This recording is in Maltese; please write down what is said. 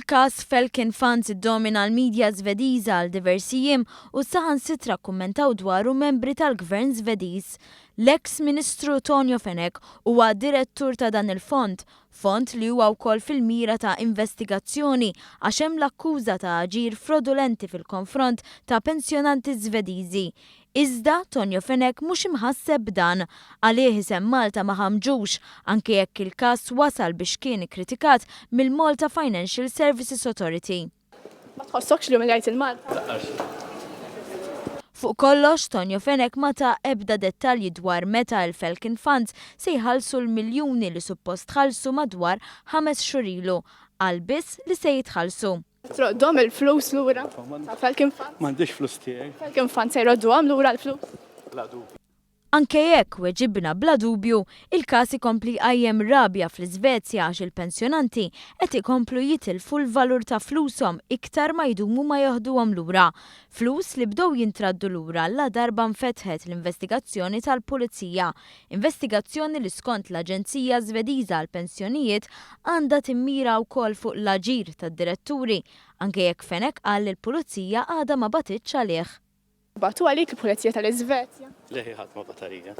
Il-każ Falcon Funds iddomina l-midja Żvediża għal diversi jiem u saħansitra kkummentaw dwaru membri tal-Gvern Żvediż. L-eks Ministru Tonio Fenech huwa direttur ta' dan il-fond, fond li huwa wkoll fil-mira ta' investigazzjoni għax hemm l-akkuża ta' aġir frodulenti fil-konfront ta' pensjonanti Żvediżi. Iżda, Tonio Fenech mhux imħasseb b'dan. Għalih isem Malta ma ħammġux, anke jekk il-każ wasal biex kien ikkritikat mill-Malta Financial Services Authority. Ma tħossokx li umiljajt 'il Malta? Lanqas. Fuq kollox, Tonio Fenech ma ta ebda dettalji dwar meta l-Falcon Funds se jħallsu l-miljuni li suppost tħallsu madwar ħames xhur ilu. Qal biss li se jitħallsu. Troddhom il-flus lura ta' Falcon Funds? M'għandix flus tiegħi. Falcon Funds se jrodduhom lura l-flus? Bla dubju. Anke jekk weġibna bla dubju, il-każ ikompli jqajjem rabja fl-Iżvezja għax il-pensjonanti qed ikomplu jitilfu l-valur ta' flushom iktar ma jdumu ma joħduhom lura. Flus li bdew jintraddu lura ladarba nfetħet l-investigazzjoni tal-Pulizija. Investigazzjoni li skont l-Aġenzija Żvediża għall-Pensjonijiet għandha timmira wkoll fuq l-aġir tad-diretturi, anke jekk Fenech qal li l-Pulizija għadha ma bagħtitx għalih. Bagħtu għalik il-Pulizija tal-Iżvezja? Le ħi ħadd ma bagħat għalija.